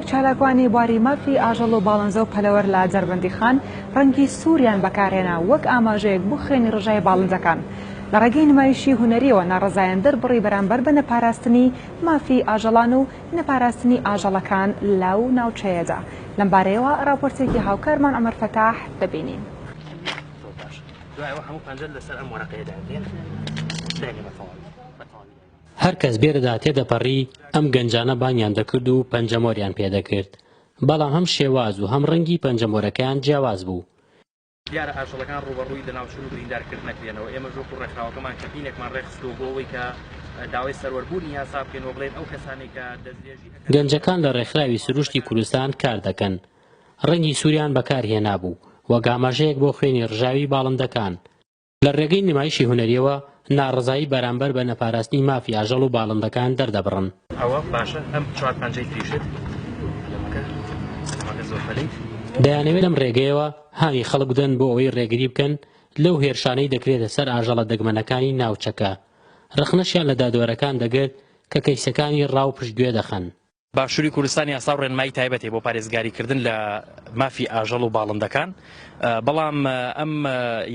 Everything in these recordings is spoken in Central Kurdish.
کۆمەڵێک چالاکوانی بواری مافی ئاژەڵ و باڵنزە و پەلەوەر لە دەربەندیخان ڕەنگی سووریان بەکارهێنا وەک ئاماژەیەک بۆ خوێنی ڕژای باڵندەکان. لە ڕێگەی نمایشی هونەرییەوە ناڕەزایان دەربڕی بەرامبەر بە نەپاراستنی مافی ئاژەڵان و نەپاراستنی ئاژەڵەکان لەو ناوچەیەدا. لەمبارەیەوە ڕاپۆرتێکی هاوکارمان عومەر فەتاح دەبینین. هەر کەس بێرەدا تێدەپەڕی ئەم گەنجانە بانگیان دەکرد و پەنجەمۆریان پێدەکرد، بەڵام هەم شێواز و هەم ڕەنگی پەنجەمۆرەکەیان جیاواز بوو. دیارە ئاژەڵەکان ڕووبەڕووی لەناوچوون و بریندارکردن نەکرێنەوە، ئێمەش وەکو ڕێکخراوەکەمان کەمپینێکمان ڕێکخستووە بۆ ئەوەی کە داوای سەروەربوونی یاسا بکەین و بڵێین ئەو کەسانەی کە دەستدرێژی ئەکەن. گەنجەکان لە ڕێکخراوی سروشتی کوردستان کار دەکەن، ڕەنگی سووریان بەکارهێنابوو وەک ئاماژەیەک بۆ خوێنی ڕژاوی باڵندەکان، لە ڕێگەی نمایشی هونەرییەوە ناڕەزایی بەرامبەر بە نەپاراستنی مافی ئاژەڵ و باڵندەکان دەردەبڕن. ئەوە باشە ئەم چوار پەنجەی تریشت لەمەکە لەمەکە زۆر پەلەیت. دەیانەوێت لەم ڕێگەیەوە هانی خەڵک بدەن بۆ ئەوەی ڕێگری بکەن لەو هێرشانەی دەکرێتە سەر ئاژەڵە دەگمەنەکانی ناوچەکە. ڕەخنەشیان لە دادوەرەکان دەگرت کە کەیسەکانی ڕاو پشتگوێ دەخەن. باشووری کوردستان یاسا و ڕێنمایی تایبەت هەیە بۆ پارێزگاریکردن لە مافی ئاژەڵ و باڵندەکان، بەڵام ئەم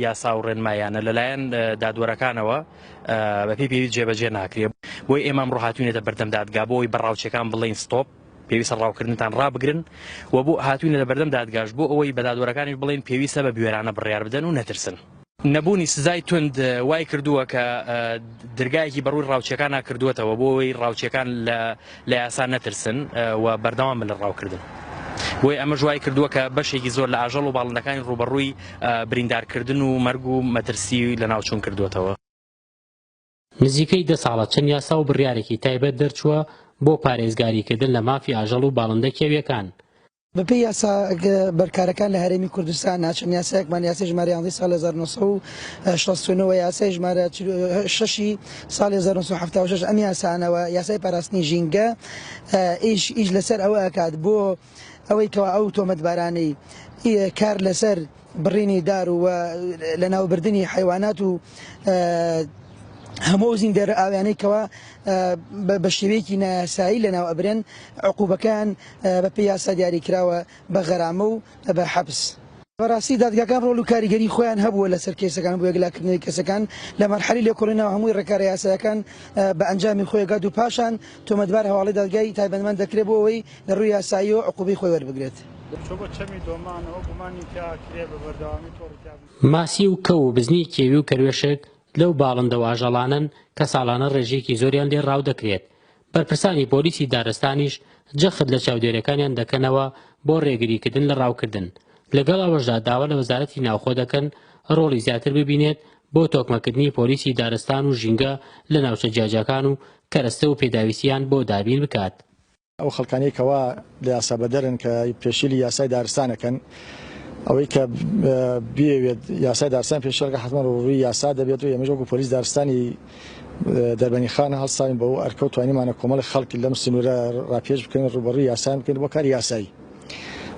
یاسا و ڕێنمایانە لەلایەن دادوەرەکانەوە بەپێی پێویست جێبەجێ ناکرێت. بۆیە ئێمە ئەمڕۆ هاتووینەتە بەردەم دادگا بۆ ئەوەی بە ڕاوچیەکان بڵێین ستۆپ، پێویستە ڕاوکردنتان ڕابگرن و بۆ هاتووینەتە بەردەم دادگاش بۆ ئەوەی بە دادوەرەکانیش بڵێین پێویستە بە بوێرانە بڕیار بدەن و نەترسن. نەبوونی سزای توند وای کردووە کە درگایەکی بەڕووی ڕاوچیەکانا کردووەتەوە بۆ ئەوەی ڕاوچیەکان لە یاسا نەترسن و بەردەوام بن لە ڕاوکردن. بۆیە ئەمەش وای کردووە کە بەشێکی زۆر لە ئاژەڵ و باڵندەکانی ڕووبەڕووی بریندارکردن و مەرگ و مەترسی لەناوچوون کردووەتەوە. نزیکەی دە ساڵە چەند یاسا و بڕیارێکی تایبەت دەرچووە بۆ پارێزگاریکردن لە مافی ئاژەڵ و باڵندە کێویەکان. بەپێی یاسا بەرکارەکان لە هەرێمی کوردستان چەند یاسایەکمان یاسای ژمارە 11 ساڵ 1969 و یاسای ژمارە 6 ساڵ 1976 ئەم یاسانەوە یاسای پاراستنی ژینگە ئیش ئیش لەسەر ئەوە ئەکات بۆ ئەوەی کەوا ئەو تۆمەتبارانەی کار لەسەر بڕینی دار و لەناوبردنی حیوانات و هەموو ئەو زیندەرە ئاویانەی کەوا بە شێوەیەکی نایاسایی لەناو ئەبرێن عقوبەکەیان بە پێی یاسا دیاری کراوە بە غەرامە و بە حەبس. بەڕاستی دادگاکان ڕۆڵ و کاریگەری خۆیان هەبووە لەسەر کەیسەکان بۆ یەکلاکردنەوەی کەسەکان لە مەرحەلی لێکۆڵینەوە هەمووی ڕێکارە یاسایەکان بە ئەنجامی خۆی گات و پاشان تۆمەتبار هەواڵەی دادگای تایبەتمەند دەکرێت بۆ ئەوەی لە ڕووی یاساییەوە عقوبەی خۆی وەربگرێت. ماسی و کەو و بزنی کێوی و کەروێشک لەو باڵندە و ئاژەڵانەن کە ساڵانە ڕێژەیەکی زۆریان لێ ڕاو دەکرێت، بەرپرسانی پۆلیسی دارستانیش جەخت لە چاودێریەکانیان دەکەنەوە بۆ ڕێگریکردن لە ڕاوکردن، لەگەڵ ئەوەشدا داوا لە وەزارەتی ناوخۆ دەکەن ڕۆڵی زیاتر ببینێت بۆ تۆکمەکردنی پۆلیسی دارستان و ژینگە لە ناوچە جیاجیاکان و کەرەستە و پێداویستیان بۆ دابین بکات. ئەو خەڵکانەی کەوا لە یاسا بەدەرن کە پێشیلی یاسای دارستان ئەکەن ئەوەی کە بیەوێت یاسای دارستان پێشێل بکات حەتمەن ڕووبەڕووی یاسا دەبێت و ئێمەش وەکو پۆلیس دارستانی دەربەنی خان هەڵساوین بەو ئەرکە و توانیمانە کۆمەڵی خەڵک لەم سنوورە ڕاپێچ بکەین ڕووبەڕووی یاسایان بکەین بۆ کاری یاسایی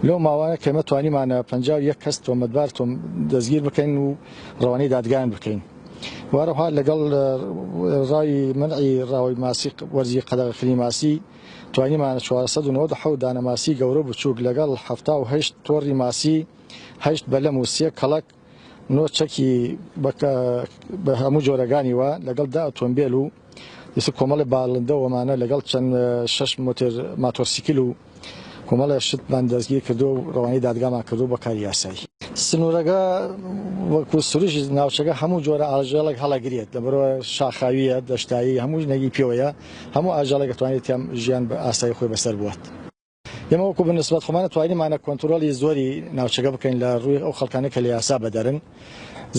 لەو ماوانە کە ئێمە توانیمانە 51 کەس تۆمەتبار تۆم دەستگیر بکەین و ڕەوانەی دادگایان بکەین وارەها لەگەڵ ڕاوی مەنعی ڕاوی ماسی وەرزی قەدەغەکردنی ماسی توانیمانە 497 دانە ماسی گەورە و بچووک لەگەڵ 78 تۆڕی ماسی هەشت بەلەم و سێ کەڵەک نۆ چەکی بە هەموو جۆرەکانیوە لەگەڵ دە ئۆتۆمبێل و ئیسە کۆمەڵی باڵندە وەمانە لەگەڵ چەند شەش مۆتر ماتۆرسیکل و کۆمەڵێ شتمان دەستگیر کردووە و ڕەوانەی دادگامان کردووە بۆ کاری یاسایی. سنوورەکە وەکو سروشتی ناوچەکە هەموو جۆرە ئاژەڵێک هەڵەگرێت، لەبەرئەوە شاخاوییە، دەشتایی، هەموو نەگی پێوەیە، هەموو ئاژەڵێک ئەتوانێت تیا ژیان بە ئاسایی خۆی بەسەر بوات. ئێمە وەکو بە نسبەت خۆمان توانیمانە کۆنترۆڵی زۆری ناوچەکە بکەین لە ڕووی ئەو خەڵکانەی کە لە یاسا بەدەرن،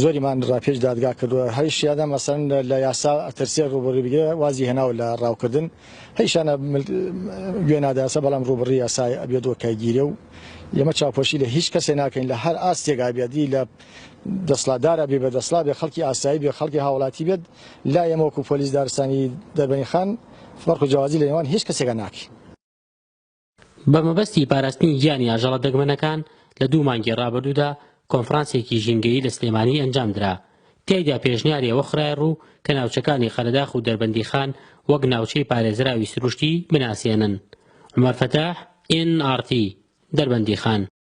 زۆریمان ڕاپێچ دادگا کردووە، هەیشیانە مەسەلەن لە یاسا ئەترسێ ڕووبەڕووی بگرێ وازی هێناوە لە ڕاوکردن، هەیشانە گوێ ناداسە بەڵام ڕووبڕی یاسای ئەبێت و کە گیرێ و ئێمە چاوپۆشی لە هیچ کەسێ ناکەین لە هەر ئاستێکا بێت ی لە دەسڵاتدارا بێ بە دەسڵات بێ خەڵکی ئاسایی بێ خەڵکی هاوڵاتی بێت لا ئێمە وەکو پۆلیس دارستانی دەربەنی خان فەرق و جیاوازی لە نێوان هیچ کەسێکا ناکەین. بە مەبەستی پاراستنی گیانی ئاژەڵە دەگمەنەکان، لە دوو مانگی ڕابردوودا کۆنفرانسێکی ژینگەیی لە سلێمانی ئەنجامدرا، تیایدا پێشنیاری ئەوە خرایە ڕوو کە ناوچەکانی قەرەداخ و دەربەندیخان وەک ناوچەی پارێزراوی سروشتی بناسێنن. عومەر فەتاح، ئێن ئاڕ تی، دەربەندیخان.